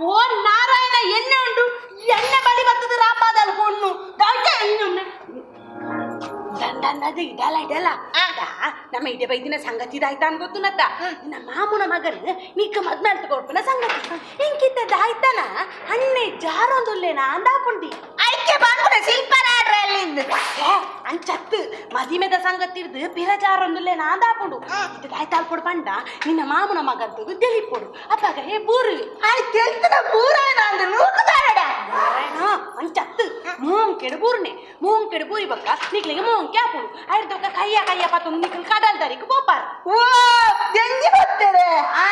ಓ ನಾರಾಯಣ ಎಣ್ಣೆ ಉಂಟು ಎಣ್ಣೆ ಬಳಿ ಬರ್ತದೆ ರಾಪಾದಲ್ ಪೊಣ್ಣು ಇಡಲ್ಲ ಇಡಲ್ಲ ನಮ್ಮ ಇಡೆ ಬೈದಿನ ಸಂಗತಿ ಇದಾಯ್ತಾ ಅನ್ ಗೊತ್ತುನತ್ತ ನಿನ್ನ ಮಾಮೂನ ಮಗನ ನಿಕ್ಕ ಮದ್ಮೇಲೆ ತಗೊಳ್ಪನ ಸಂಗತಿ ಇಂಕಿತ್ತ ದಾಯ್ತಾನ ಹಣ್ಣೆ ಜಾರೊಂದುಲ್ಲೇನಾ ಅಂದಾಪುಂಡಿ ಐಕೆ ಬಂದ್ರೆ ಶಿಲ್ಪರಾಡ್ರ ಅಲ್ಲಿಂದ ಅಂಚತ್ತು ಮದಿಮೆದ ಸಂಗತಿ ಇರ್ದು ಪಿರ ಜಾರೊಂದುಲ್ಲೇನಾ ಅಂದಾಪುಂಡು ಇದು ದಾಯ್ತಾಲ್ ಕೊಡು ಪಂಡ ನಿನ್ನ ಮಾಮೂನ ಮಗಂತದ್ದು ದೆಲಿಪೊಡು ಅಪ್ಪಾಗ ಹೇ ಬೂರು ಆಯ್ ತೆಲ್ತದ ಬೂರಾಯನ ಅಂದ್ ನೂಕುದಾರಡ ನಾರಾಯಣ ಅಂಚತ್ತು ಮೂಂಕೆಡು ಬೂರ್ನೆ ಮೂಂಕೆಡು ಬೂರಿ ಬಕ್ಕ ನಿಕ್ಲಿಗೆ ಮೂಂಕೆ ಆಪುಂಡು ಐರ್ದೊಕ್ಕ ಕೈಯ ಕೈಯ ಪತ್ತೊಂದು ನಿಕ್ಲು ಕಡಲ್ ದರಿಕ್ ಬೋಪಾರ್ ಓ ದೆಂಜಿ ಬರ್ತದೆ ಆ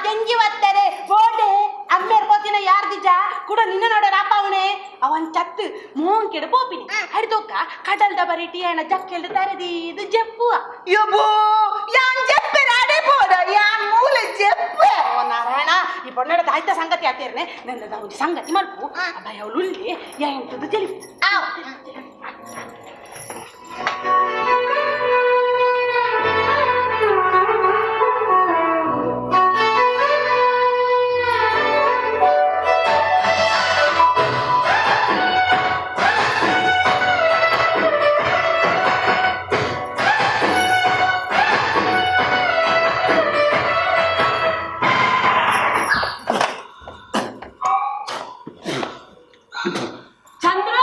ದೆಂಜಿ ಬರ್ತದೆ ಬೋಡೆ ಅಮ್ಮೇರ್ ಪೋತಿನ ಯಾರ್ದಿಜ ಕೂಡ ನಿನ್ನ ನೋಡ ರಾಪಾವಣೆ ಅವನ್ ಚತ್ತು ಮೂಂಕೆಡು ಪೋಪಿನಿ ಹರಿದೊಕ್ಕ ಕಡಲ್ದ ಬರಿ ಟೀಯಣ ಜಕ್ಕೆಲ್ದ ತರದಿ ಇದು ಜಪ್ಪುವ ಯಬೋ ಯಾನ್ ಜಪ್ಪೆ ರಾಡೆ ಬೋಡ ಯಾನ್ ಮೂಲೆ ಜಪ್ಪೆ ಓ ನಾರಾಯಣ ಈ ಪೊಣ್ಣಡ ದಾಯ್ತ ಸಂಗತಿ ಆತೇರ್ನೆ ನನ್ನ ಒಂಜಿ ಸಂಗತಿ ಮಲ್ಪು ಅಬ್ಬಾಯ ಅವಳು ಉಲ್ಲಿ ಎಂತದ್ದು ತಿಳಿಪು ಚಂದ್ರ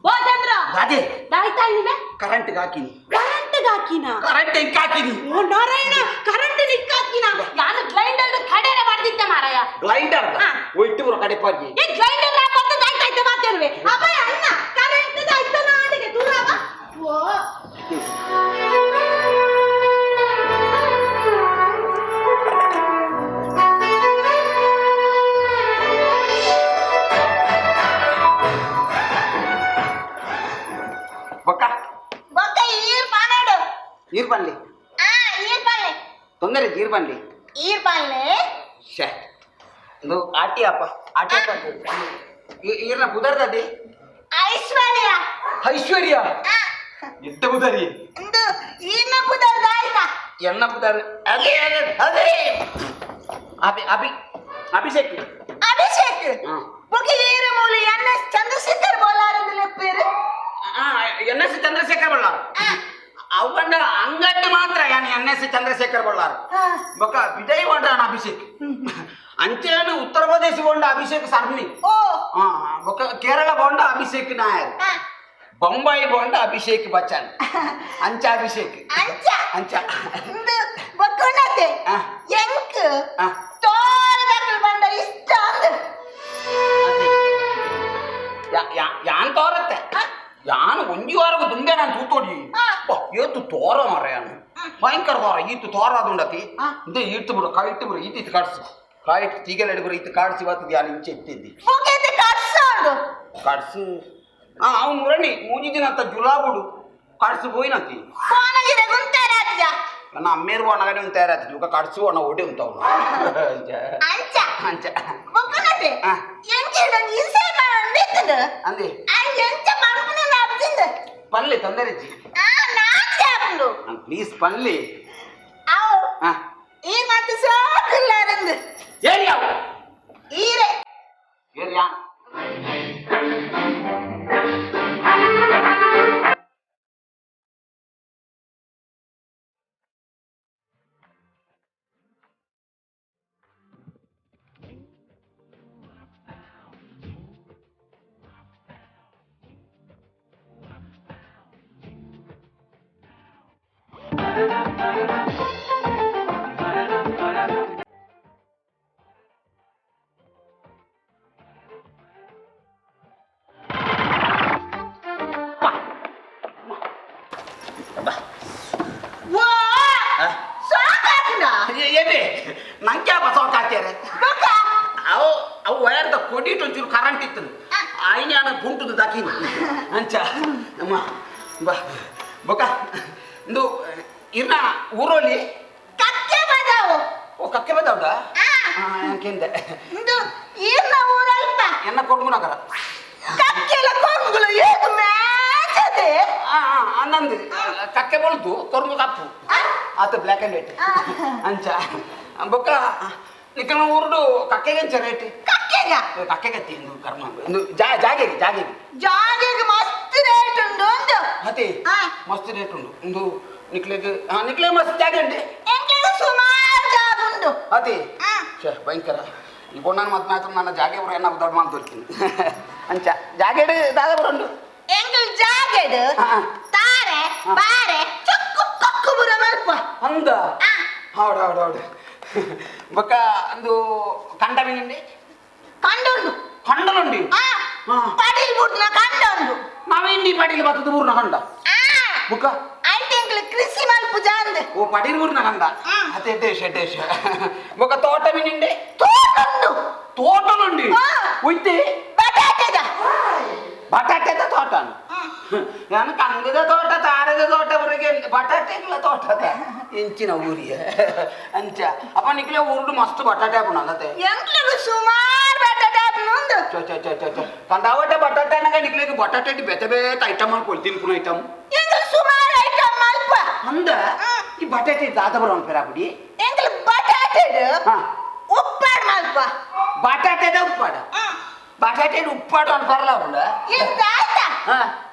ಓ ಚಂದ್ರ ಅದೇ ದಾಯ್ತಾ ಇಲ್ವೇ ಕರೆಂಟ್ ಹಾಕಿನಿ ಕರೆಂಟ್ ಹಾಕಿನ ಕರೆಂಟ್ ಹೆಂಗ್ ಹಾಕಿನಿ ಓ ನಾರಾಯಣ ಕರೆಂಟ್ ನಿಕ್ಕಾಕಿನ ನಾನು ಗ್ರೈಂಡರ್ ಕಡೆನೆ ಮಾಡ್ದಿದ್ದೆ ಮಾರಾಯ ಗ್ರೈಂಡರ್ ಹಾ. ಒಟ್ಟು ಬರೋ ಕಡೆ ಪಾರ್ಗಿ ಈ ಗ್ರೈಂಡರ್ ಹಾಕೋದು ದಾಯ್ತಾ ಇದ್ದೆ ಮಾತೇರುವೆ ಅಬ್ಬಯ್ಯ ಅಣ್ಣ ಕರೆಂಟ್ ದಾಯ್ತ ನಾಡಿಗೆ ದೂರವ ಓ ಬೊಕ್ಕ ಬೊಕ್ಕ ಈರ್ ಪಾನಾಡು ನೀರ್ ಬನ್ಲಿ ಆ ಈರ್ ಪನ್ಲೆ ತೊಂದರೆ ನೀರ್ ಬನ್ಲಿ ಈರ್ ಪನ್ಲೆ ಶೇ ಇದು ಆಟಿ ಅಪ್ಪ ಆಟಿ ಅಪ್ಪ ಈರ್ನ ಬುದರ್ದದಿ ಐಶ್ವರ್ಯ ಐಶ್ವರ್ಯ ಆ ಎತ್ತ ಬುದರಿ ಇಂದು ಈರ್ನ ಬುದರ್ ದಾಯ್ತಾ ಎನ್ನ ಬುದರ್ ಅದೇ ಅದೇ ಅದೇ ಅಭಿ ಅಭಿ ಅಭಿಷೇಕ್ ಅಭಿಷೇಕ್ ಹಾ. ಬೊಕ್ಕ ಈರ್ ಮೂಲೆ ಎನ್ ಎಸ್ ಚಂದ್ರಶೇಖರ್ ಬೋಲಾರಂದು ಲೆಪ್ಪೇರು ಎನ್ ಎಸ್ ಚಂದ್ರಶೇಖರ್ ಬಳ್ಳಾರ್ ಅವನ್ನ ಅಂಗಟ್ಟು ಮಾತ್ರ ಯಾನ್ ಎನ್ ಎಸ್ ಚಂದ್ರಶೇಖರ್ ಬಳ್ಳಾರ್ ಬೊಕ್ಕ ವಿಜಯ್ ಕೊಂಡ ಅಭಿಷೇಕ್ ಅಂಚೇನು ಉತ್ತರ ಪ್ರದೇಶ ಕೊಂಡ ಅಭಿಷೇಕ್ ಸರ್ನಿ ಓ ಬೊಕ್ಕ ಕೇರಳ ಕೊಂಡ ಅಭಿಷೇಕ್ ನಾಯರ್ ಆ, ಬೊಂಬಾಯಿ ಕೊಂಡ ಅಭಿಷೇಕ್ ಬಚ್ಚನ್ ಅಂಚ ಅಭಿಷೇಕ್ ಅಂಚ ಅಂಚ ಇಂದು ಬೊಕ್ಕುಂಡತೆ ಆ. ಎಂಕ್ ಆ. ತೋರದಕ್ಕಲ್ ಬಂದ ಇಷ್ಟ ಅಂದ್ ಅದೇ. ಯಾನ್ ತೋರತ್ತೆ ಯಾನ್ ಒಂಜಿ ವಾರಗು ದುಂಬೆ ನಾನು ತೂತೋಡಿ ಆ. ಏತು ತೋರ ಮಾರ ಯಾನು ಭಯಂಕರ ತೋರ ಈತು ತೋರ ಅದುಂಡತಿ ಇಂದ ಈರ್ತು ಬಿಡು ಕಾಯಿಟ್ಟು ಬಿಡು ಈತು ಇತ್ತು ಕಾಡ್ಸು ಕಾಯಿಟ್ಟು ತೀಗೆಲ್ಲ ಹಿಡಿಬ್ರು ಈತು ಕಾಡ್ಸಿ ಬರ್ತದೆ ಯಾನು ಇಂಚೆ ಇತ್ತಿದ್ದಿ ಬೊಕ್ಕ ಕಟ್ಸೋದು ಕಾಡ್ಸು ಆ ಅವ್ನು ಮುರಣಿ ಮೂಜಿ ದಿನ ಅಂತ ಜುಲಾಬುಡು ಕಾಡ್ಸು ಪೋಯಿನತಿ ಕೋನಗಿರ ಗುಂತಾರಾಜ್ಯ ನನ್ನ ಅಮ್ಮೇರು ಒಣಗಡೆ ಒಂದು ತಯಾರಾಗ್ತದೆ ಇವಾಗ ಕಾಡ್ಸು ಒಣ ಓಡಿ ಉಂಟವನು ಅಂಚ ಅಂಚ ಬೊಕ್ಕುನತೆ ಆ. ಎಂಕ್ ಇದೊಂದು ಇಸೆ ಬಂದಿತ್ತದು ಅಂದೆ ಆ ಎಂಚ ಪಂಪನ ಅಬ್ಜಿಂದ ಪಲ್ಲೆ ತೊಂದರೆ ಜಿ ಆ ನಾಚೆ ಆಪುಂಡು ಪ್ಲೀಸ್ ಪಲ್ಲೆ ಅವು ಹಾ ಈ ಮತ್ತೆ ಸೋಕುಲ್ಲಾರಂದು ಏರಿಯಾ ಈರೆ ಏರಿಯಾ ಓ ಸೋಕಾಪುಂಡ ಏನೇ ನಂಗೆ ಸೋಕ್ ಹಾಕ್ಯಾರೆ ಬೊಕ್ಕ ಅವು ಅವು ವಯರ್ದ ಕೊಡಿಟ್ ಒಂಚೂರು ಕರೆಂಟ್ ಇತ್ತು ಆಯ್ನ ಗುಂಟುದು ದಕಿನಿ ಅಂಚ ಅಮ್ಮ ಬಾ ಬೊಕ್ಕ ಇಂದು ಇರ್ನ ಊರಲ್ಲಿ ಕಕ್ಕೆ ಬದಾವು ಊರಲ್ದ ಕೆಂದೆ. ಇಂದು ಈರ್ನ ಊರಲ್ಪ. ಎನ್ನ ಕೊರ್ಮುನಗರ. ಕಕ್ಕೆಲ ಕೊಂಗುಲು ಏಕ್ ಮ್ಯಾಚ್ ಅದೇ. ನಂದು ಕಕ್ಕೆ ಬೊಳ್ದು, ಕೊರ್ಮು ಕಪ್ಪು. ಆತ ಬ್ಲ್ಯಾಕ್ ಅಂಡ್ ವೈಟ್. ಅಂಚ ಬೊಕ್ಕ ನಿಕ್ಕನ ಊರುಡು ಕಕ್ಕೆಗೆ ಎಂಚ ರೇಟ್? ಕಕ್ಕೆಗ? ಕಕ್ಕೆ ಗತಿ ಇಂದು ಕರ್ಮ ಇಂದು ಜಾಗೆಗೆ ಜಾಗೆಗೆ. ಜಾಗೆಗೆ ಮಸ್ತ್ ರೇಟ್ ಉಂಡು ಒಂದು. ಅದೇ. ಮಸ್ತ್ ರೇಟ್ ಉಂಡು ಇಂದು ನಿಕ್ಲೆಗ್. ನಿಕ್ಲೆ ಮಸ್ತ್ ಜಾಗೆ ಉಂಟು. ಎಂಕ್ಲೆಗ್ ಸುಮಾರು ಜಾಗ ಉಂಡು. ಅದೇ. ಛೇ, ಭಯಂಕರ. ಈ ಬೊಣ್ಣನ ಮತ್ ಮಾತ್ರ ನನ್ನ ಜಾಗೆ ಬರೋ ಏನಾಗ ದೊಡ್ಡ ಮಾತು ತೋರ್ತೀನಿ. ಅಂಚ ಜಾಗೆಡ್ ದಾದ ಬರುಂಡು? ಎಂಕಲ್ ಜಾಗೆಡ್ ತಾರೆ ಬಾರೆ ಚೊಕ್ಕು ಕೊಕ್ಕು ಬುರ ಮಲ್ಪ. ಅಂದ. ಹೌದು ಹೌದು ಹೌದು. ಬೊಕ್ಕ ಅಂದು ಕಂಡ ಮೀನುಂಡಿ? ಕಂಡ ಉಂಡು. ಕಂಡಲುಂಡಿ? ಪಡಿಲ್ ಬುಡ್ನ ಕಂಡ ಉಂಡು. ನಾವೇಂಡಿ ಪಡೀಲ್ ಬತ್ತದ ಊರ್ನ ಕಂಡ. ಬುಕ್ಕ? ಐತೆ ಎಂಕಲ್ ಕೃಷಿ ಮಲ್ಪು ಜಾಂದ್. ಓ, ಪಡೀಲ್ ಊರ್ನ ಕಂಡ. ಅದೇ ದೇಶ ದೇಶ. ಬೊಕ್ಕ ತೋಟ ಮೀನುಂಡಿ? ತೋಟ ಉಂಡು. ತೋಟಲುಂಡಿ? ಒಯ್ತೆ? ಬಟಾಟೆದ. ಬಟಾಟೆದ ತೋಟ. ನಾನು ಕಂಗದ ತೋಟ, ತಾರದ ತೋಟ ಬರಗೆ ಬಟಾಟೆಗಳ ತೋಟದ ಇಂಚಿನ ಊರಿಯ. ಅಂಚ ಅಪ್ಪ ನಿಕ್ಲೆ ಊರುಡು ಮಸ್ತ್ ಬಟಾಟೆ ಹಾಪುಣ ಅಲ್ಲತೆ? ಎಂಕ್ಲೆಗ್ ಸುಮಾರು ಬಟಾಟೆ ಹಾಪುನ ಉಂಡು. ಚೊ ಚೊ ಚೊ ಚೊ ಚೊ ಕಂದಾವಟೆ ಬಟಾಟೆ ಅನ್ನಗ ನಿಕ್ಲೆಗ್ ಬಟಾಟೆ ಬೇತೆ ಬೇತೆ ಐಟಮ್ ಮಾಡ್ಕೊಳ್ ತಿನ್ಪುನ ಐಟಮ್. ಎಂಕಲ್ ಸುಮಾರು ಐಟಮ್ ಮಲ್ಪ. ಅಂದ. ಈ ಬಟಾಟೆ ದಾದ ಬರೋಣ ಪೆರಾಪುಡಿ? ಎಂಕಲ್ ಬಟಾಟೆ ಉಪ್ಪಾಡ್ ಮಲ್ಪ. ಬಟಾಟೆದ ಉಪ್ಪಾಡ? ಬಟಾಟೆ ಉಪ್ಪಾಡು ಅಂತ ಬರಲ್ಲ ಉಂಡ. ಎಂತ ಆಯ್ತಾ?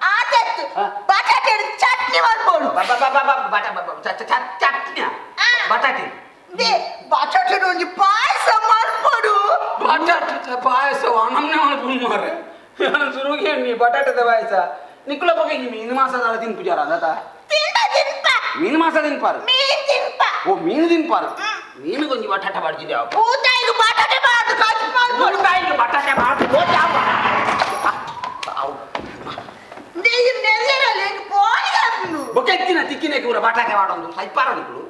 ಆತತ್ತು. ಬಟಾಟೆ ಚಟ್ನಿ ಮಾಡ್ಬೋದು. ಚಟ್ನಿ ಬಟಾಟೆ? ಬಟಾಟೆ ಒಂಜಿ ಪಾಯಸ ಮಾಡ್ಬೋದು. ಬಟಾಟೆ ಪಾಯಸ ನಮ್ನೆ ಮಾಡ್ಕೊಂಡು ಮಾರ್ರೆ. ಸುರುಗಿ ನೀ ಬಟಾಟೆದ ಪಾಯಸ ನಿಕ್ಕುಲ ಬಗ್ಗೆ ಈ ಮೀನು ಮಾಸ ತಿನ್ಪುಜಾರ ಅದ? ತಿಂದ ತಿನ್ಪ. ಮೀನು ಮಾಸ ತಿನ್ಪಾರು? ಮೀನ್ ತಿನ್ಪ. ಓ, ಮೀನು ತಿನ್ಪಾರು. ಮೀನು ಕೊಂಚ ಬಟಾಟೆ ಬಾಡ್ಜಿದೆ. ಬೂತಾಯಿಗೆ ಬಟಾಟೆ ಬಾರ್ದು ಕಟ್ ಮಾಡ್ಬೋದು. ಬೂತಾಯಿಗೆ ಬಟಾಟೆ ಬಾರ್ದು. ಬೊಕೆತ್ತಿನ ತಿಕ್ಕಿನ ಕೂರ ಬಟಾಟೆ ಮಾಡೋದು ಸೈಪಾರ ನಿಕ್ಕಳು.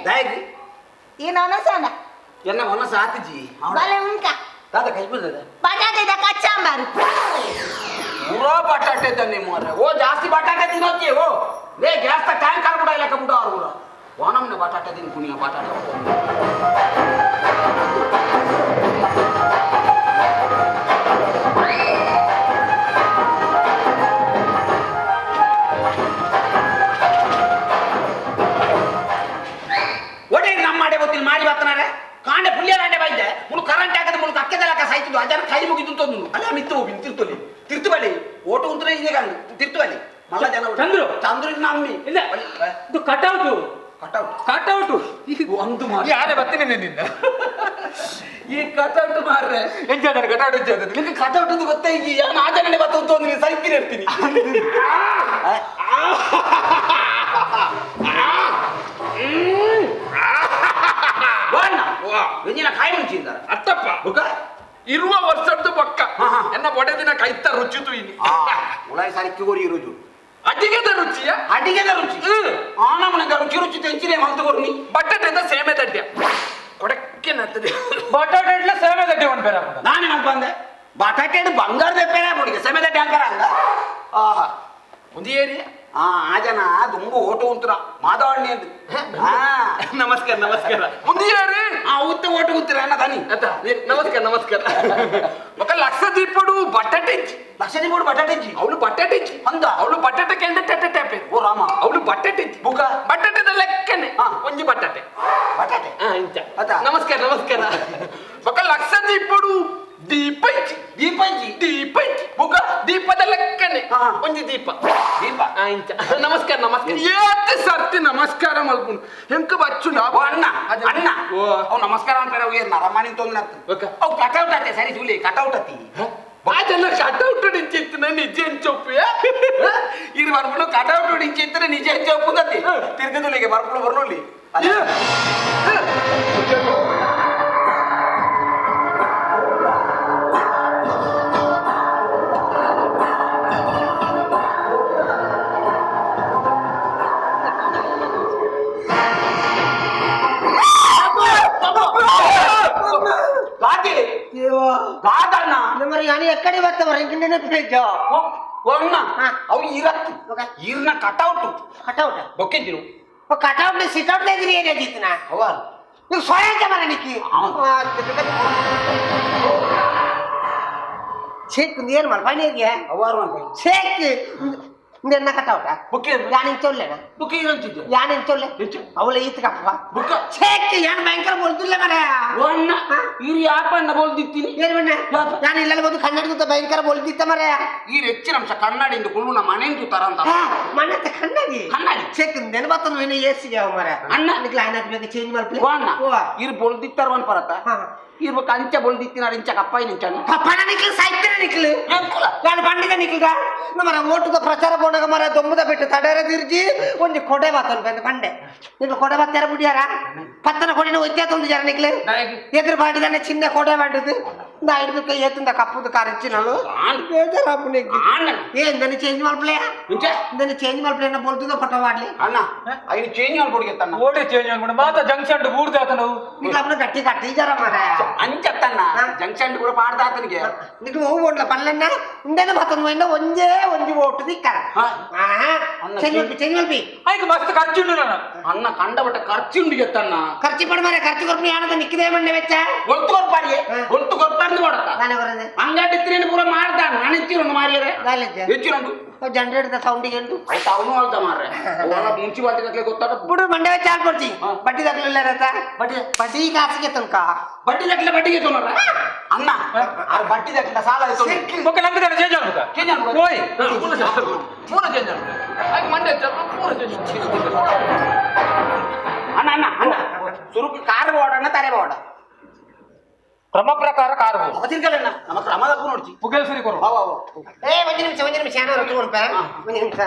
ದಾಯಗಿ? ಈ ನೊನಸನ. ಎನ್ನ ಮನಸ್ಸು ಆತಿಜಿ. ಬಲೆ ಉಂಕ. ದಾದ ಕೈಬುದ. ಬಟಾಟೆದ ಕಚ್ಚಾಂಬಾರು. ಪೂರಾ ಬಟಾಟೆ ತನ್ನಿ ಮಾರ್ರೆ. ಓ, ಜಾಸ್ತಿ ಬಟಾಟೆ ತಿನ್ನೋಕೆ. ಓ ಲೇ, ಗ್ಯಾಸ್ ಟ್ಯಾಂಕ್ ಕೂಡ ಇಲ್ಲ ಬಿಡ ಅವ್ರು ಕೂಡ ವಾನಮ್ನೆ ಬಟಾಟೆ ತಿನ್ ಕುಣಿಯ ಬಟಾಟೆ. ಒಡೆ ನಮ್ಮ ಮಾಡೇ ಗೊತ್ತಿಲ್ಲ ಮಾಡಿ ಬರ್ತಾನೆ ಕಾಂಡೆ ಪುಲ್ಯ ಕಾಂಡೆ ಬೈದೆ ಮುಳು ಕರೆಂಟ್ ಹಾಕದ ಮುಳು ಕಕ್ಕೆದಲಕ ಸಾಯ್ತಿದ್ದು ಅಜನ ಕೈ ಮುಗಿದು ತೊಂದು ಅಲ್ಲ ಮಿತ್ತು ಹೋಗಿ ತಿರ್ತೊಲಿ ತಿರ್ತು ಬಲಿ ಓಟು ಉಂತ್ರೆ ಇದೆ ಕಾಂಡು ತಿರ್ತು ಬಲಿ ಮಲ್ಲ ಜನ. ಚಂದ್ರು. ಚಂದ್ರು ನಮ್ಮಿ. ಇಲ್ಲ, ಇದು ಕಟ್ಔಟ್. ಕಟ್ಔಟ್? ಕಟ್ಔಟ್. ಒಂದು ಮಾರ್ರೆ. ಯಾರೇ ಬರ್ತೀನಿ ನಿನ್ನ. ಈ ಕಟ್ಔಟ್ ಮಾರ್ರೆ. ಎಂಜಾದನ ಕಟ್ಔಟ್ ಎಂಜಾದನ? ನಿಮ್ಗೆ ಕಟ್ಔಟ್ ಅಂತ ಗೊತ್ತೇ ಈ ಯಾನ್ ಆಚರಣೆ ಬತ್ತ ಅಂತ ನೀನು ಸೈಕಿಲ್ ಇರ್ತೀನಿ. ಎಂಜಿನ ಕಾಯಿ ಮುಂಚಿದ್ದಾರೆ. ಅತ್ತಪ್ಪ. ಬುಕ್ಕ? ಇರುವ ವರ್ಷದ್ದು ಬೊಕ್ಕ. ಹಾ, ಹಾ. ಎನ್ನ ಬೊಡೆದಿನ ಕೈತ ರುಚಿ ತುಯಿನಿ. ಉಳಾಯಿ ಸಾರಿ ಕಿಗೋರಿ ಇರುಜು. ಅಡಿಗೆದ ರುಚಿಯ. ಅಡಿಗೆದ ರುಚಿ. ಆನಮನದ ರುಚಿ ರುಚಿ ತೆಂಚಿನೇ ಮಂತುಕೊರ್ನಿ. ಬಟ್ಟಟೆದ ಸೇಮೆ ದಡ್ಯ ಕೊಡಕ್ಕೆ ನತ್ತದೆ. ಬಟಾಟೆ ಇಡ್ಲ ಸೇಮೆ ದಡ್ಡಿ ಒಂದು ಬೇರೆ ಹಾಕೋದು. ನಾನೇ ಬಂದೆ ಬಟಾಟೆ ಬಂಗಾರದ ಪೇರ ಬುಡಿಗೆ ಸಮೇತ ಟ್ಯಾಂಕರ್ ಹಂಗ. ಆಹಾ. ಒಂದು ಏರಿಯಾ. ಆ ಆ ಜನ ದುಂಬು ಓಟು ಉಂತುರ ಮಾಧವಣ್ಣಿ ಅಂತ. ನಮಸ್ಕಾರ ನಮಸ್ಕಾರ ಒಂದು ಏರಿ. ಆ ಉತ್ತ ಓಟು ಉತ್ತರ ಅನ್ನ ತನಿ. ಅತ್ತ ನಮಸ್ಕಾರ ನಮಸ್ಕಾರ. ఒక ಲಕ್ಷ దీపడు బటాటే. ಲಕ್ಷ ದೀಪಡು ಬಟಾಟೆ. ಅವಳು ಬಟಾಟೆ. ಅಂದ. ಅವಳು ಬಟಾಟೆ ಕೆಂಡ ಟೆಟೆ ಟ್ಯಾಪೆ. ಓ ರಾಮ. ಅವಳು ಬಟಾಟೆ. ಬುಕ? ಬಟಾಟೆದ ಲೆಕ್ಕನೆ. ಒಂಜಿ ಬಟಾಟೆ. ಬಟಾಟೆ. ಇಂಚ. ಅತ್ತ. ನಮಸ್ಕಾರ ನಮಸ್ಕಾರ. ఒక ಲಕ್ಷ దీపడు ದೀಪ ಇಂಚಿ. ದೀಪ ಇಂಚಿ. ದೀಪ ಇಂಚಿ. ಬುಕ? ದೀಪದ ಲೆಕ್ಕನೆ. ಒಂಜಿ ದೀಪ. ದೀಪ. ಇಂಚ. ನಮಸ್ಕಾರ ನಮಸ್ಕಾರ. ಏತ್ ಸರ್ತಿ ನಮಸ್ಕಾರ ಮಲ್ಪುನು ಎಂಕ ಬಚ್ಚುಂಡು. ಓ ಅಣ್ಣ ಅಣ್ಣ. ಓ. ಅವ್ ನಮಸ್ಕಾರ ಅಂತಾರೆ ಅವು ಏನು ರಮಾನಿ ತೊಂದ್ರೆ. ಓಕೆ. ಅವು ಕಟ್ಔಟ್ ಆತೆ ಸರಿ ಸುಲಿ ಕಟ್ಔಟ್ ಅತಿ. ಅದೆಲ್ಲ ಕಟ್ಔಟ್ ಇಂಚಿತ್ತು ನಿಜ ಎಂಚೊಪ್ಪು. ಇರು ಬರ್ಪುಲು ಕಟ್ಔಟ್ ಇಂಚಿತ್ತು ನಿಜ ಎಂಚೊಪ್ಪು ಗತಿ ತಿರ್ಗದುಲಿಗೆ ಬರ್ಪುಲು ಬರ್ಲುಲಿ. ಗಾದೆ ಗಾದಣ್ಣ. మరి కానీ ఎక్కడికి వస్తావు ఇంక నేను. ಓ ಅಣ್ಣ, ಅವು ಇರತ್ತು ಈರ್ನ ಕಟ್ಔಟ್. కటౌట్? ಬೊಕ್ಕೆಂಜಿನು. కటౌట్ సిటౌట్ ఎదిరి ఏరియా జీతున్నా. ಅವ. ನೀವು ಸ್ವಯಂ ಮರ ನಿಕ್ಕಿ ಶೇಕ್ ಏನು ಮಲ್ಪನಿಗೆ ಅವಾರು ಅಂತ ಶೇಕ್ ಎನ್ನ ಕಟ್ಟವಟ ಬುಕ್ ಯಾನ್ ಚೊಲ್ಲೆನ ಬುಕ್ ಏನಂತಿದ್ದೆ ಯಾನ್ ಚೊಲ್ಲೆ ಎಂಚ? ಅವಳ ಈತಕಪ್ಪ ಬುಕ್ಕ ಶೇಕ್ ಯಾನ್ ಭಯಂಕರ ಬೋಲ್ತಿಲ್ಲ ಮರ ಓ ಅಣ್ಣ ಇರು ಯಾಪ ಅಣ್ಣ ಬೋಲ್ದಿತ್ತೀನಿ ಏನು ಬಣ್ಣ ಯಾಪ? ನಾನು ಇಲ್ಲೆಲ್ಲ ಬಂದು ಕನ್ನಡದ ಭಯಂಕರ ಬೋಲ್ತಿತ್ತ ಮರ ಈ ಹೆಚ್ಚಿನ ಅಂಶ ಕನ್ನಡಿಂದ ಕುಳ್ಳು ನಮ್ಮ ಮನೆಂದು ತರ ಅಂತ ಮಣ್ಣತ್ತ ಕನ್ನಡಿ ಕನ್ನಡಿ. ಶೇಕ್ ನೆನಪತ್ತೊಂದು ವೇಣ ಏಸಿಗೆ ಅವ ಮರ ಅಣ್ಣ. ನಿಕ್ಲ ಲೈನ್ ಹಾಕ್ಬೇಕು ಚೇಂಜ್ ಮಾಡ್ಪ್ಲೆ ಓ ಅಣ್ಣ ಓ ಇರು ಬೋಲ್ದಿತ್ತಾರ ಒನ್ ಪರತ ಹಾ. ಇರ್ಬೇಕು ಅಂಚ ಬೋಲ್ದಿತ್ತೀನಿ ಇಂಚ ಕಪ್ಪ ನಿಂಚಣ್ಣ ಪಪ್ಪಣ ನಿಕ್ಲು ಸಾಯ್ತಾನೆ ನಿಕ್ಲು ಎಂಕುಲ ನಾನು ಪಂಡಿತ ನಿಕ್ಲದ ಮರ ಓಟದ ಪ್ರಚಾರ ಬೋಣಗ ಮರ ದೊಮ್ಮದ ಬಿಟ್ಟು ತಡರ ತಿರ್ಜಿ ಒಂದು ಕೊಡೆ ಬಾತನ್ ಬಂದು ಪಂಡೆ ನಿಕ್ಲು ಕೊಡೆ ಬಾತ್ತಾರ ಬಿಡಿಯಾರ ಪತ್ತನ ಕೊಡಿನ ಒತ್ತೆ ತಂದು ಜರ ನಿಕ್ಲು ಎದುರು ಬಾಡಿದಾನೆ ಚಿನ್ನ ಕೊಡೆ ಬಾಡಿದ್ದು ನಾ ಹಿಡಿದು ಕೈ ಏತಂದ ಕಪ್ಪುದು ಕಾರಿಚ್ಚಿನಳು ಆಂಡ್. ಬೇಜಾರಾಪು ನಿಕ್ಲು ಅಣ್ಣ ಏನ್ ನನ್ನ ಚೇಂಜ್ ಮಾಡ್ಪ್ಲೆ ಇಂಚ ನನ್ನ ಚೇಂಜ್ ಮಾಡ್ಪ್ಲೆ ನಾ ಬೋಲ್ತದ ಫೋಟೋ ಮಾಡ್ಲಿ ಅಣ್ಣ ಐನು ಚೇಂಜ್ ಮಾಡ್ಕೊಡಿಗೆತ್ತಣ್ಣ ಓಡಿ ಚೇಂಜ್ ಅನ್ಕೊಂಡು ಮಾತ ಜಂಕ್ಷನ್ ಬೂರ್ದ ಆತನು ನಿಕ್ಲು ಅಪ್ಪನ ಗಟ್ಟಿ ಕಟ್ಟಿ ಜರ ಮರ ಅಂಚತ್ತಣ್ಣ ಜಂಕ್ಷನ್ ಕೂಡ ಪಾಡ್ದಾತನಿಗೆ ನಿಕ್ಲು ಹೋಗಿ ಓಡ್ಲ ಪಲ್ಲಣ್ಣ ಉಂಡೆನ ಬತ್ತಂದು ಒಂದೇ ಒಂದು ಓಟು ದಿಕ್ಕರ ಹಾ. ಹಾ ಚೇಂಜ್ ಮಾಡ್ಪಿ ಚೇಂಜ್ ಮಾಡ್ಪಿ ಆಯ್ತು ಮಸ್ತ್ ಖರ್ಚುಂಡು ನಾನು ಅಣ್ಣ ಕಂಡಬಟ್ಟ ಖರ್ಚುಂಡು ಗೆತ್ತಣ್ಣ ಖರ್ಚು ಪಡ ಮಾರೆ ಖರ್ಚು ಕೊರ್ಪಿ ಯಾಣದ ನಿಕ್ಕಿದೆ ಮಣ್ಣೆ ವೆಚ್ಚ ಒಲ್ತು ಕೊರ್ಪಾಡಿಯೇ ಒಲ್ತು ಕೊರ್ಪಾಡ್ದು ಕೊಡತ್ತ ನಾನೇ ಬರೋದೆ ಅಂಗಡಿ ತಿನ್ನಿ ಪೂರ ಮಾಡ್ದ ನಾನು ಹೆಚ್ಚಿರುಂಡು ಮಾರಿಯರೆ ನಾಲೆಜ್ ಹೆಚ್ಚಿರುಂಡು ಜನರೇಟರ್ ಸೌಂಡಿಗೆ ಉಂಟು ಆಯ್ತು ಅವನು ಅಲ್ದ ಮಾರ್ರೆ ಅವನ ಮುನ್ಸಿಪಾಲ್ಟಿ ಗಟ್ಲೆ ಗೊತ್ತಾಡ ಬಿಡು ಮಂಡೆ ವೆಚ್ಚ ಆಡ್ಕೊಡ್ತಿ ಹಾ. ಬಡ್ಡಿ ತಗಲಿಲ್ಲ ರಥ ಬಡ್ಡಿ ಬಡ್ಡಿ ಕಾಸಿಗೆ ತನಕ ಬಡ್ಡಿ ದಟ್ಲೆ ಬಡ್ಡಿಗೆ ತೊಂದ್ರ ಅಣ್ಣ ಆ ಬಡ್ಡಿ ದಟ್ಲ ಸಾಲ ಆಯ್ತು ಓಕೆ ನಂಗೆ ಚೇಂಜ್ ಆಗ್ಬೇಕಾ ಚೇಂಜ್ ಆಗ್ಬೇಕು. ಓಯ್ ಪೂರ ಚೇಂಜ್ ಆಗ್ಬೇಕು. ಪೂರ ಚೇಂಜ್ ಆಗ್ಬೇಕು. ಆಯ್ತು ಮಂಡೆ ಪೂರ ಚೇಂಜ್ ಅಣ್ಣ ಅಣ್ಣ ಅಣ್ಣ ಸುರುಕು ಕಾರ್ ಬೋಡಣ್ಣ ತರೆ ಬೋಡ ಕ್ರಮ ಪ್ರಕಾರ ಕಾರ್ ತಿರ್ಗಲಣ್ಣ ನಮ್ಮ ಕ್ರಮದ ನೋಡ್ತಿ ಪುಗೆಲ್ ಸುರಿ ಕೊರು ಅವ ಅವ ಏ ಒಂದು ನಿಮಿಷ ಒಂದು ನಿಮಿಷ ಏನಾರು ತಗೊಂಡ್ಪ ಒಂದು ನಿಮಿಷ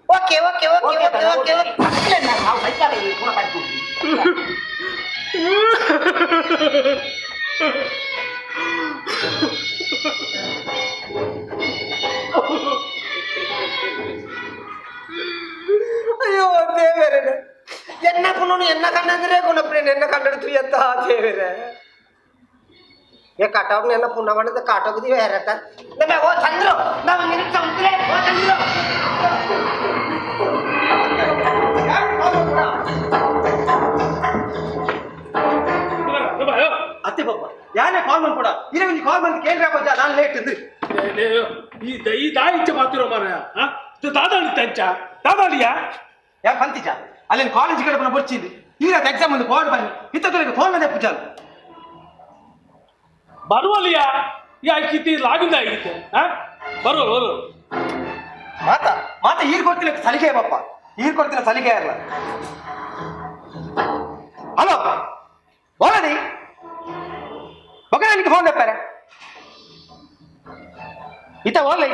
okay okay okay okay okay okay ನಾವು ಸೈಕಲ್ ಪೂರ ಕಟ್ಕೊಂಡು ಅಯ್ಯೋ ದೇವರೇ ಎನ್ನ ಪುನನು ಎನ್ನ ಕಣ್ಣಂದ್ರೆ ಗುಣಪ್ರೇಣ ಎನ್ನ ಕಣ್ಣೆಡ್ತು ಎತ್ತ ದೇವರೇ ಏ ಕಾಟೋಗ್ ಎನ್ನ ಪುಣ್ಯ ಮಾಡಿದ ಕಾಟೋಗದಿ ಬೇರೆ ನಮ್ಮ ಓ ಚಂದ್ರು ನಾವು ನಿಮಿಷ ಉಂಟ್ರೆ ಓ ಚಂದ್ರು ಅತ್ತೆ ಪಾಪ ಯಾರೇ ಕಾಲ್ ಮಾಡ್ಕೊಡ ಇಲ್ಲ ಒಂದು ಕಾಲ್ ಬಂದು ಕೇಳ್ರೆ ಬಜ್ಜ ನಾನು ಲೇಟ್ ಇದ್ದು ಈ ಈ ದಾಯಿ ಇಚ್ಛೆ ಮಾತಿರೋ ಮಾರಾಯ ದಾದಾಳಿ ತಂಚ ದಾದಾಳಿಯಾ ಯಾಕೆ ಬಂತಿಜ ಅಲ್ಲಿ ಕಾಲೇಜ್ ಕಡೆ ಬಂದು ಬರ್ಚಿದ್ದು ಈ ರಾತ್ರಿ ಎಕ್ಸಾಮ್ ಒಂದು ಕಾಲ್ ಬನ್ನಿ ಇತ್ತೊಳಗೆ ಫೋನ್ ಬಂದೆ ಪೂಜಾಲ್ ಬರುವಲ್ಲಿಯಾ ಈ ಆಯ್ಕಿತಿ ಲಾಗಿಂದ ಆಗಿತ್ತೆ ಹಾ ಬರುವ ಬರುವ ಮಾತಾ ಮಾತಾ ಈರ್ ಕೊಡ್ತಿಲ್ಲ ಸಲಿಗೆ ಬಾಪ್ಪ ಈರ್ ಕೊಡ್ತಿಲ್ಲ ಸಲಿಗೆ ಅಲ್ಲ ಹಲೋ ಬೋಲದಿ ಮಗ ನನಗೆ ಫೋನ್ ದಪ್ಪಾರೆ ಇತ್ತ ಓರ್ಲೈ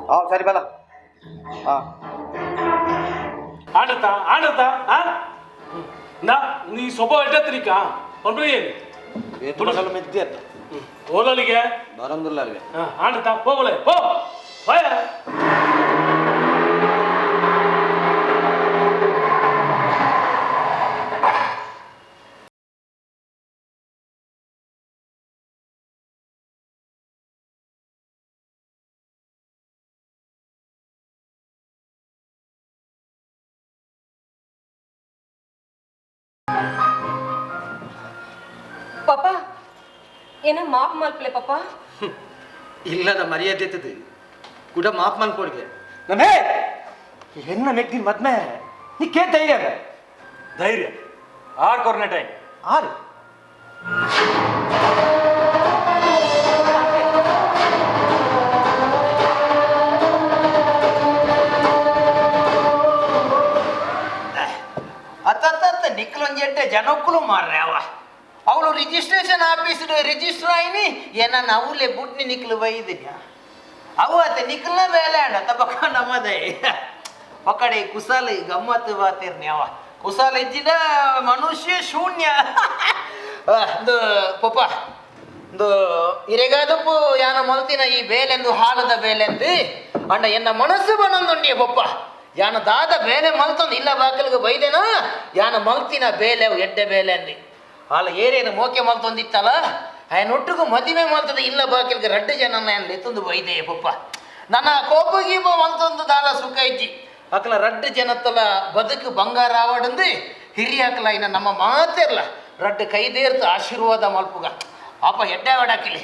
ಹಾ ಸರಿ ಬಲ ಹಾ ಆಡತಾ ಆಡತಾ ಆ ನಾ ನೀ ಸ್ವಭಾವ ಎಟ್ಟತ್ರಿಕಾ ಒಬ್ಬರೇ ಏನು ಓದಲಿಗೆ ಬರಂದಿಲ್ಲ ಅಲ್ಲಿ ಆಡತಾ ಹೋಗಲೆ ಹೋ ಹೋಯ ಪಾಪ ಏನ ಮಾಫ್ ಮಲ್ಪಲೆ ಪಾಪ ಇಲ್ಲದ ಮರ್ಯಾದೆ ಇತ್ತದು ಕೂಡ ಮಾಫ್ ಮನ್ಕೊಡ್ಗೆ ನಮ್ಮೇ ಎನ್ನ ಮೆಗ್ದಿನ ಮದ್ಮೆ ನೀ ಕೇ ಧೈರ್ಯ ಅದ ಧೈರ್ಯ ಆರ್ ಕೊರ್ನೆ ಟೈಮ್ ಆರು ಅತ್ತತ್ತ ನಿಕ್ಲೊಂಜೆಡ್ಡೆ ಜನಕ್ಕೂ ಮಾರ್ರೆ ಅವ ಅವಳು ರಿಜಿಸ್ಟ್ರೇಷನ್ ಆಫೀಸ್ ರಿಜಿಸ್ಟರ್ ಆಯ್ನಿ ಏನ ಅವಲೆ ಬುಡ್ನಿ ನಿಕ್ಲು ಬೈದಿನಿ ಅವು ಅತ್ತ ನಿಕ್ಲ ಮೇಲೆ ಅಣ್ಣ ತಬಕ ನಮ್ಮದೇ ಒಕಡೆ ಕುಸಾಲ ಗಮ್ಮತ್ತು ಬಾತಿರ್ನಿ ಅವ ಕುಸಾಲ ಇಜ್ಜಿನ ಮನುಷ್ಯ ಶೂನ್ಯ ಒಂದು ಪಪ್ಪ ಒಂದು ಇರೆಗಾದಪ್ಪು ಯಾನ ಮೊಲ್ತಿನ ಈ ಬೇಲೆಂದು ಹಾಲದ ಬೇಲೆಂದು ಅಂಡ ಎನ್ನ ಮನಸ್ಸು ಬನ್ನೊಂದುಂಡಿಯ ಪಪ್ಪ ಯಾನ ದಾದ ಬೇಲೆ ಮಲ್ತೊಂದು ಇಲ್ಲ ಬಾಕಲಿಗೆ ಬೈದೇನ ಯಾನ ಮಲ್ತಿನ ಬೇಲೆ ಅವು ಎಡ್ಡೆ ಬೇಲೆ ಅಂದಿ ಹಾಲ ಏರೇನು ಮೋಕೆ ಮಲ್ತೊಂದಿತ್ತಲ್ಲ ಆಯನೊಟ್ಟಿಗೂ ಮದುವೆ ಮಲ್ತದ ಇಲ್ಲ ಬಾಕಿಲ್ಗೆ ರಡ್ಡು ಜನ ಎತ್ತೊಂದು ಬೈದೆ ಪಪ್ಪ ನನ್ನ ಕೋಪ ಗೀಪ ಮಲ್ತೊಂದು ದಾಲ ಸುಖ ಇಜ್ಜಿ. ಅಕಲ ರಡ್ಡು ಜನತ್ತಲ ಬದುಕು ಬಂಗಾರ ಆವಡಂದು ಹಿರಿಯಾಕಲ ಇನ್ನ ನಮ್ಮ ಮಾತಿರ್ಲ ರಡ್ಡು ಕೈದೇರ್ತು ಆಶೀರ್ವಾದ ಮಲ್ಪುಗ ಅಪ್ಪ ಎಡ್ಡೆ ವಡಾಕಿಲಿ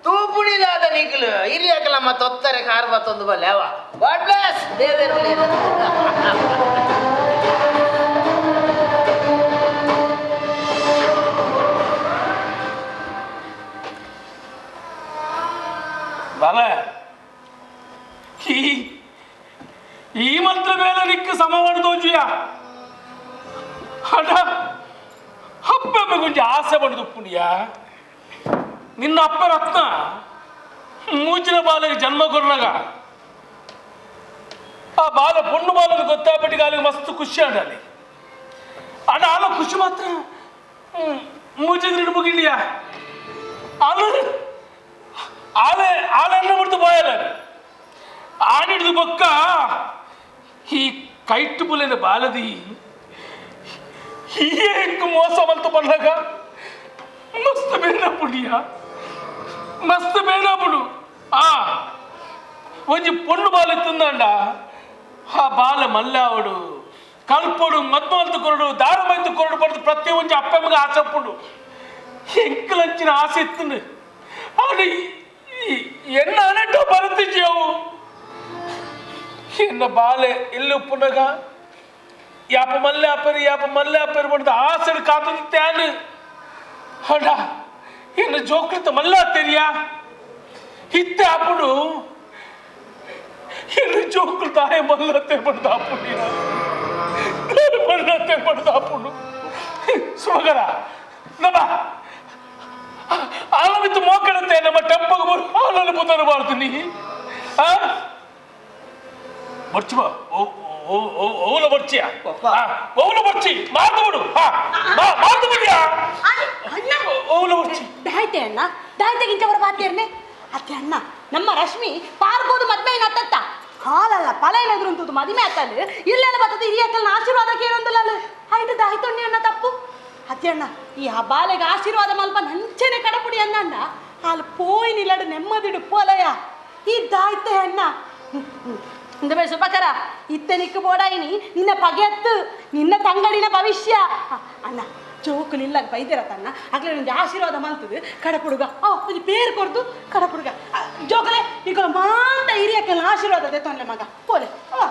ತೂಪುಣಿದಾದ ನಿಕ್ಲು ಹಿರಿಯಾಕಲ ಮತ್ತೆ ಒತ್ತಾರೆ ಕಾರ್ ಬತ್ತೊಂದು ಬಲ್ಲೆ ಅವ ಗಾಡ್ ಬ್ಲೆಸ್ ದೇವೇರು. ಬಲ ಈ ಈ ಮಂತ್ರ ಮೇಲೆ ನಿಕ್ಕ ಸಮವಾಡ ದೋಜಿಯ ಹಡ ಅಪ್ಪಮ್ಮ ಗುಂಜಿ ಆಸೆ ಪಡೆದು ಪುಣ್ಯ ನಿನ್ನ ಅಪ್ಪ ರತ್ನ ಮೂಜಿನ ಬಾಲಿಗೆ ಜನ್ಮ ಕೊರ್ನಾಗ ಆ ಬಾಲ ಪೊಣ್ಣು ಬಾಲನ ಗೊತ್ತಾಪಟ್ಟಿಗೆ ಅಲ್ಲಿಗೆ ಮಸ್ತ್ ಖುಷಿ ಆಡಲಿ ಅಡ ಆಲ ಖುಷಿ ಮಾತ್ರ ಮೂಜಿದ್ರೆ ಮುಗಿಲಿಯಾ ಆಲ ಆಲೆ ಆಲೆನ್ನ ಬಿಡ್ತು ಬಾಯಲ್ಲ ಆಡಿಡ್ದು ಬೊಕ್ಕ ಈ ಕೈಟ್ಟು ಬುಲೆನ ಬಾಲದಿ ಎಂಕ್ ಮೋಸ ಬಂತು ಬಂದಾಗ ಮಸ್ತ್ ಬೇನ ಪುಡಿಯ ಮಸ್ತ್ ಬೇನ ಬುಡು. ಆ ಒಂಜಿ ಪೊಣ್ಣು ಬಾಲೆ ತಿಂದಂಡ ಆ ಬಾಲ ಮಲ್ಲಾವಡು ಕಲ್ಪೊಡು ಮದ್ಮಲ್ತು ಕೊರಡು ದಾರು ಮೈತು ಕೊರಡು ಪಡೆದು ಪ್ರತಿ ಒಂಜಿ ಅಪ್ಪಮ್ಮಗ ಆಸೆ ಪುಂಡು ಎಂಕಲಂಚಿನ ಆಸೆ ಇತ್ತುಂಡು ಅವನು ಎನ್ನ ಅನೆಟ್ಟೋ ಬರುತ್ತಿಜ್ಜಿ ಎನ್ನ ಬಾಲೆ ಎಲ್ಲಿ ಉಪ್ಪುನಗ ಯಾಪ ಮಲ್ಲೆ ಅಪ್ಪರಿ ಯಾಪ ಮಲ್ಲೆ ಅಪ್ಪರಿ ಪಡೆದು ಆಸೆ ಕಾತದ ತ್ಯಾನು ಅಡ ಎನ್ನ ಜೋಕ್ಲಿತ ಮಲ್ಲ ತೆರಿಯ ಇತ್ತೆ ಅಪ್ಪುಡು ಎನ್ನ ಜೋಕ್ಲು ತಾಯೆ ಮಲ್ಲತ್ತೆ ಪಡೆದ ಅಪ್ಪುಡಿ ಮಲ್ಲತ್ತೆ ಪಡೆದ ಅಪ್ಪುಡು ಸುಮಗರ ನಮ್ಮ ಆಲಮಿತ್ತು ಮೋಕಡತ್ತೆ ನಮ್ಮ ಟೆಂಪಗೆ ಬರು ಹಾಲಲ್ಲಿ ಪುತನು ಬಾರ್ತೀನಿ ಆ ಬರ್ಚಿ ಬಾ ಓಲ ಬರ್ಚಿಯ ಓಲ ಬರ್ಚಿ ಮಾತು ಬಿಡು ಮಾತು ಬಿಡಿಯಾ ಓಲ ಬರ್ಚಿ ದಾಯ್ತೆ ಅಣ್ಣ ದಾಯ್ತೆಗಿಂತ ಅವರ ಬಾತಿಯರ್ನೆ ಅತ್ತೆ ಅಣ್ಣ ನಮ್ಮ ರಶ್ಮಿ ಪಾರ್ಬೋದು ಮದ್ಮೆ ಏನತ್ತತ್ತ ಹಾಲಲ್ಲ ಫಲ ಏನಾದ್ರು ಅಂತದ್ದು ಮದುವೆ ಆತಲ್ಲ ಇಲ್ಲೆಲ್ಲ ಬರ್ತದೆ ಹಿರಿಯಕ್ಕಲ್ನ ಆಶೀರ್ವಾದ ಕೇಳೊಂದಿಲ್ಲ ಆಯ್ತು ದಾಯ್ತೊಣ್ಣಿ ಅಣ್ಣ ತಪ್ಪು ಅತ್ತೆ ಅಣ್ಣ ಈ ಹಬ್ಬಾಲೆಗೆ ಆಶೀರ್ವಾದ ಮಲ್ಪ ನಂಚೆನೆ ಕಡಪುಡಿ ಅಣ್ಣ ಅಣ್ಣ ಹಾಲು ಪೋಯ್ ನಿಲ್ಲಡು ನೆಮ್ಮದಿಡು ಪೋಲಯ ಈ ದಾಯ್ತೆ ಅಣ್ಣ ಇಂದ ಸುಭಕರ ಇತ್ತೆ ನಿಕ್ಕು ಬೋಡಾಯಿನಿ ನಿನ್ನ ಪಗೆಯತ್ತು ನಿನ್ನ ತಂಗಡಿನ ಭವಿಷ್ಯ ಅಣ್ಣ ಜೋಕುಲಿಲ್ಲ ಬೈದಿರ ತನ್ನ ಆಗ್ಲೇ ನಿಂಗೆ ಆಶೀರ್ವಾದ ಮಲ್ತದು ಕಡಪುಡುಗ ಆ ಒಂದು ಪೇರು ಕೊಡ್ದು ಕಡಪುಡುಗ ಜೋಕಲೆ ನಿಕೊಲ ಮಾಂತ ಹಿರಿಯಕ್ಕಲ್ಲ ಆಶೀರ್ವಾದ ಅದೇ ತೊಂದರೆ ಮಗ ಪೋಲೆ ಅವ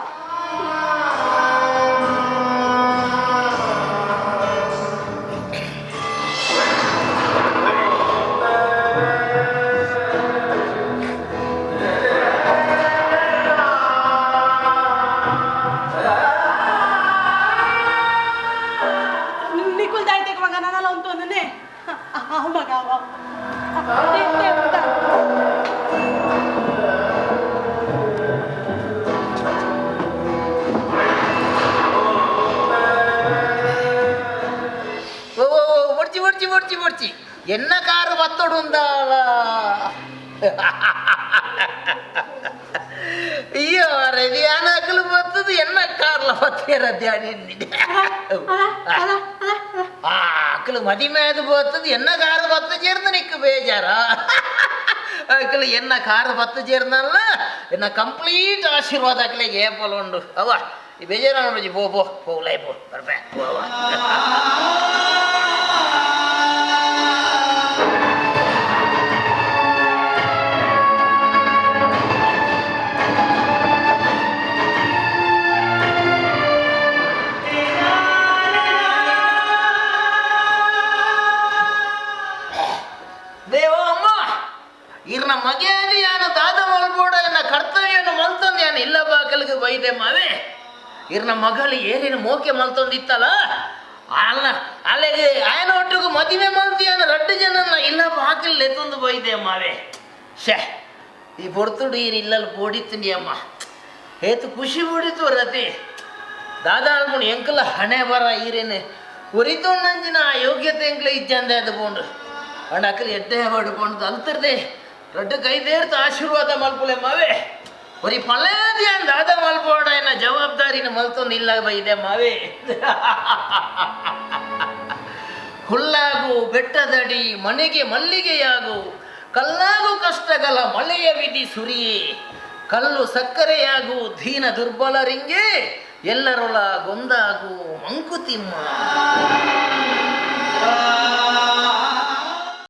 ನಿಕುಲ್ ದಾಯ್ತೆ ಮಗ ನಾನಲ್ಲ ಉಂಟು ಅನ್ನೇ ಮಗ ಅವ ಓ ಓ ಬಡ್ಚಿ ಬಡ್ಚಿ ಬಡ್ಚಿ ಬಡ್ಚಿ ಎನ್ನ ಕಾರು ಬತ್ತೊಡುಂದಾಳ ಅಯ್ಯೋ ಧ್ಯಾನಕಲು ಬತ್ತದು ಎನ್ನ ಕಾರ್ಲ ಬತ್ತೀರ ಧ್ಯಾನ ಆಕಲು ಮದಿಮೇದು ಬತ್ತದು ಎನ್ನ ಕಾರು ಬತ್ತ ചേർന്ന് ನಿಕ್ಕು ಬೇಜಾರ ಆಕಲು ಎನ್ನ ಕಾರು ಬತ್ತ ചേർന്നಲ್ಲ ಎನ್ನ ಕಂಪ್ಲೀಟ್ ಆಶೀರ್ವಾದ ಆಕಲಿಗೆ ಏಪಲ ಉಂಡು ಅವ್ವ ಈ ಬೇಜಾರ ಪೋ ಪೋ ಹೋಗ್ಲೈ ಪೋ ಬರ್ಬೇ ಪೋ ದೇವಮ್ಮ ಇರ್ನ ಮಗೆಯಲ್ಲಿ ಯಾನ ದಾದ ಮಲ್ಬೋಡ ಎನ್ನ ಕರ್ತವ್ಯವನ್ನು ಮಲ್ತೊಂದು ಯಾನ ಇಲ್ಲ ಬಾಕಲಿಗೆ ಬೈದೆ ಮಾವೆ ಇರ್ನ ಮಗಳು ಏನೇನು ಮೋಕೆ ಮಲ್ತೊಂದಿತ್ತಲ್ಲ ಅಲ್ಲ ಅಲ್ಲಿಗೆ ಆಯನ ಒಟ್ಟಿಗೂ ಮದುವೆ ಮಲ್ತಿ ಯಾನ ರಡ್ಡು ಜನನ್ನ ಇಲ್ಲ ಬಾಕಲ್ ಎತ್ತೊಂದು ಬೈದೆ ಮಾವೆ ಶೇ ಈ ಬೊಡ್ತುಡು ಈರ್ ಇಲ್ಲಲ್ಲಿ ಬೋಡಿತ್ತೀನಿ ಅಮ್ಮ ಏತು ಖುಷಿ ಬಿಡಿತು ರತಿ ದಾದಾ ಅಲ್ಮುಣಿ ಎಂಕಲ ಹಣೆ ಬರ ಈರೇನು ಒರಿತೊಂಡಂಜಿನ ಆ ಯೋಗ್ಯತೆ ಎಂಕ್ಲ ಇಜ್ಜಂದೆ ಅದು ಪೋಂಡು ಅಂಡ್ ಅಕ್ಕಲು ಎಡ್ಡೆ ಪಡ್ಕೊಂಡು ಅಲ್ತಿರ್ದೆ ದೊಡ್ಡ ಕೈದೇರ್ತು ಆಶೀರ್ವಾದ ಮಲ್ಪುಲೆ ಮಾವೆ ಒರಿ ಪಲ್ಲೇದಿ ದಾದ ಮಲ್ಪೋಡ ಎನ್ನ ಜವಾಬ್ದಾರಿನ ಮಲ್ತೊಂದು ಇಲ್ಲ ಬೈದೆ ಮಾವೆ. ಹುಲ್ಲಾಗು ಬೆಟ್ಟದಡಿ ಮನೆಗೆ ಮಲ್ಲಿಗೆಯಾಗು ಕಲ್ಲಾಗು ಕಷ್ಟಗಳ ಮಳೆಯ ವಿಧಿ ಸುರಿಯೇ ಕಲ್ಲು ಸಕ್ಕರೆಯಾಗು ದೀನ ದುರ್ಬಲರಿಂಗೆ ಎಲ್ಲರೊಳ ಗೊಂದಾಗು ಮಂಕುತಿಮ್ಮ.